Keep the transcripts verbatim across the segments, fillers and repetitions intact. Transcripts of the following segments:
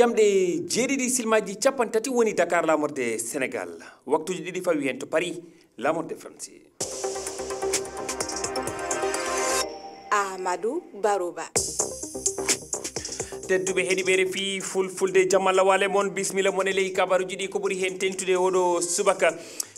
Jamɗe jeeɗiɗi silmaji capanɗe tati woni Dakar, laamorde Sénégal. Waktuji ɗiɗi fawi heen to Paris, laamorde France. Amadou Barouba. Tedduɓe heɗiɓe R F I Fulfulde, jamma lawale mon, bismilla mon e ley kabaruji ɗi. Ko ɓuri heen teŋtude oɗo subaka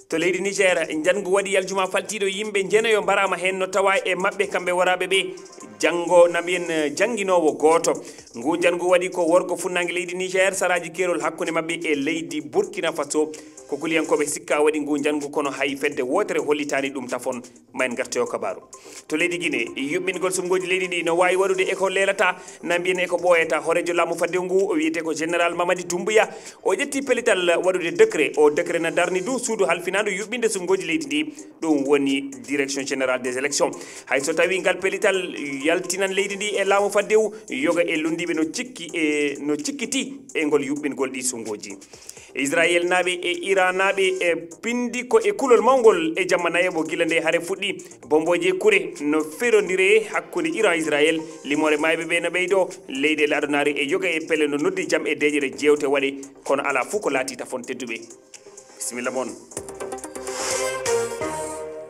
to leydi Niger, njanngu waɗi aljuma faltiiɗo, yimɓe njenayo mbaraama heen, no tawa e maɓɓe kamɓe waraaɓe ɓe. Janngo na mbiyen, eh, jannginoowo gooto. Ngu njanngu waɗi ko worgo funnaange leydi Niger, saraaji keerol hakkunde maɓɓe e leydi Burkina Faso. Ko kuliyankooɓe sikka waɗi ngu njanngu, kono hay fedde wootere hollitaani ɗum tafon. Ma en ngartoyo kabaaru. To leydi Gine, yuɓɓingol suɓngooji leydi ndi no waawi waɗude e ko leelata, na mbiyen e ko ɓooyata. Hooreejo laamu faddewu ngu, o wiyetee ko Général Mamadi Doumbouya, o ƴetti pellital waɗude décret. O décret na darni du suudu halfinaandu yuɓɓinde suɓngooji leydi ndi, ɗum woni Direction Générale des Élections. Hay so tawii ngal pellital yaltinan leydi ndi e laamu faddewu, yoga e lunndiiɓe no cikki e, no cikkiti e ngol yuɓɓingol ɗi suɓngooji. Israyelnaaɓe e Irannaaɓe e pinndi ko e kulol mawngol e jamma nayaɓo gila nde hare fuɗɗi. Bombooje kure no ferondire hakkunde Iran Israyel. Limoore maayɓe ɓe no ɓeydo. Leyɗe laaɗonaare e yoga e pelle no noddi jam e deeƴere jeewte waɗe, kono alaa fuu ko laati tafon tedduɓe. Bisimilla mon.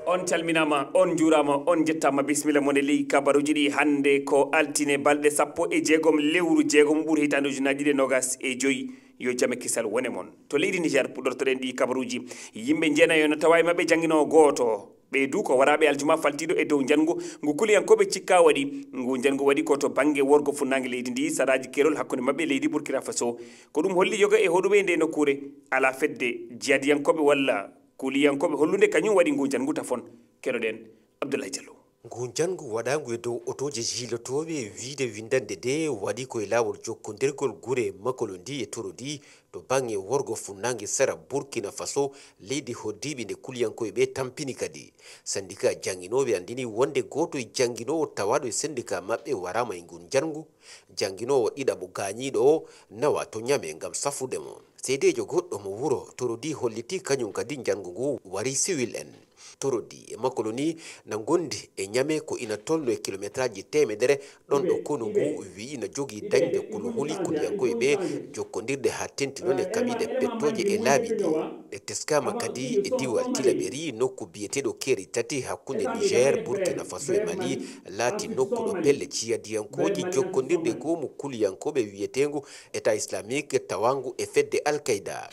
On calminaama, on njuuraama, on njettaama. Bisimilla mon e ley kabaruuji ɗi hannde ko altine, balɗe sappo e jeegom lewru jeegom ɓuru hitaande ujunaaji ɗiɗi e noogas e joy. Yo jam e kisal wone mon. To leydi Niger puɗɗortoɗen ɗi kabaruuji. Yimɓe njeenayo no tawa e maɓɓe jannginoowo gooto. Ɓe du ko waraaɓe aljuma faltiiɗo e dow njanngu ngu kuliyankooɓe cikka waɗi. Ngu njanngu waɗi ko to bannge worgo funnaange leydi ndi, saraaji keerol hakkunde maɓɓe leydi Burkina Faso. Ko ɗum holli yoga e hoɗuɓe e nde nokkuure. Alaa fedde jihadiyankooɓe walla kuliyankooɓe hollude kañum waɗi ngu njanngu tafon. Keɗoɗen Abdoulaye Diallo. Ngu njanngu waɗaangu e dow otooje jiilotooɓe, wiyde winndannde nde waɗi ko e laawol jokkondirgol gure Makolondi e Torodi to baŋŋe worgo funnaange sera Burkina Faso, leydi hoɗdiiɓe nde kuliyankooɓe ɓe tampini kadi. Sanndikaa jannginooɓe anndini wonde gooto e jannginoowo tawaaɗo e senndikaa maɓɓe waraama e ngun njanngu. Jannginoowo ɗiɗaɓo gaañiiɗo o nawa to Ñame ngam safude mo. Seedeejo goɗɗo mo wuro Torodi holliti kañum kadi njanngu ngu wari siwil en. Torodi e Makoloni na ngondi e Ñame ko ina tolno e kilometraaji teemedere, ɗon ɗo konu ngu wiyi na jogii dañde kono holi kuliyankooɓe ɓe jokkondirde haa tenti noon e kaɓiiɗe pettooje e laabi ɗi. Ɗe teskaama kadi e diiwal Tilaberi, nokku biyeteeɗo keeri tati hakkunde Niger, Burkina Faso e Mali, laati nokku ɗo pelle jihadiyankooji jokkondirde goomu kuliyankooɓe wiyeteengu État Islamique tawaangu e fedde Al Qaeda.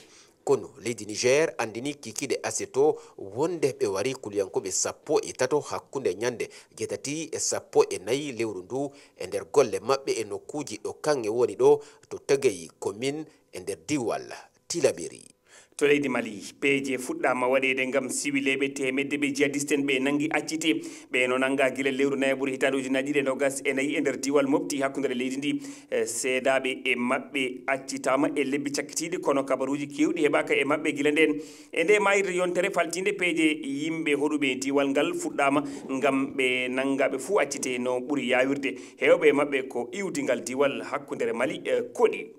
Kono leydi Niger anndini kikiiɗe aseto wonde ɓe wari kuliyankooɓe sappo e tato hakkunde ñande jeetati e sappo e nayi lewru ndu e nder golle maɓɓe e nokkuuji ɗo kaŋŋe woni ɗo to Tagay commune e nder diiwal Tilaberi. To leydi Mali, peeje fuɗɗaama waɗeede ngam siwileeɓe teemedde ɓe jihadiste en ɓe nanngi accite. Ɓe no nanngaa gila lewru nayaɓuru hitaande ujunaaji ɗiɗi e noogas e nayi e nder diiwal Mopti hakkunde leydi ndi. Eh, seedaaɓe e maɓɓe accitaama e lebbi cakkitiiɗi, kono kabaruuji keewɗi heɓaaka e maɓɓe gila ndeen. E nde maayirde yontere faltiinde peeje, yimɓe hoɗuɓe diiwal ngal fuɗɗaama ngam ɓe nannga ɓe fuu accite no ɓuri yaawirde. Heewɓe e maɓɓe ko iwdi ngal diiwal hakkunde Mali e Koɗi.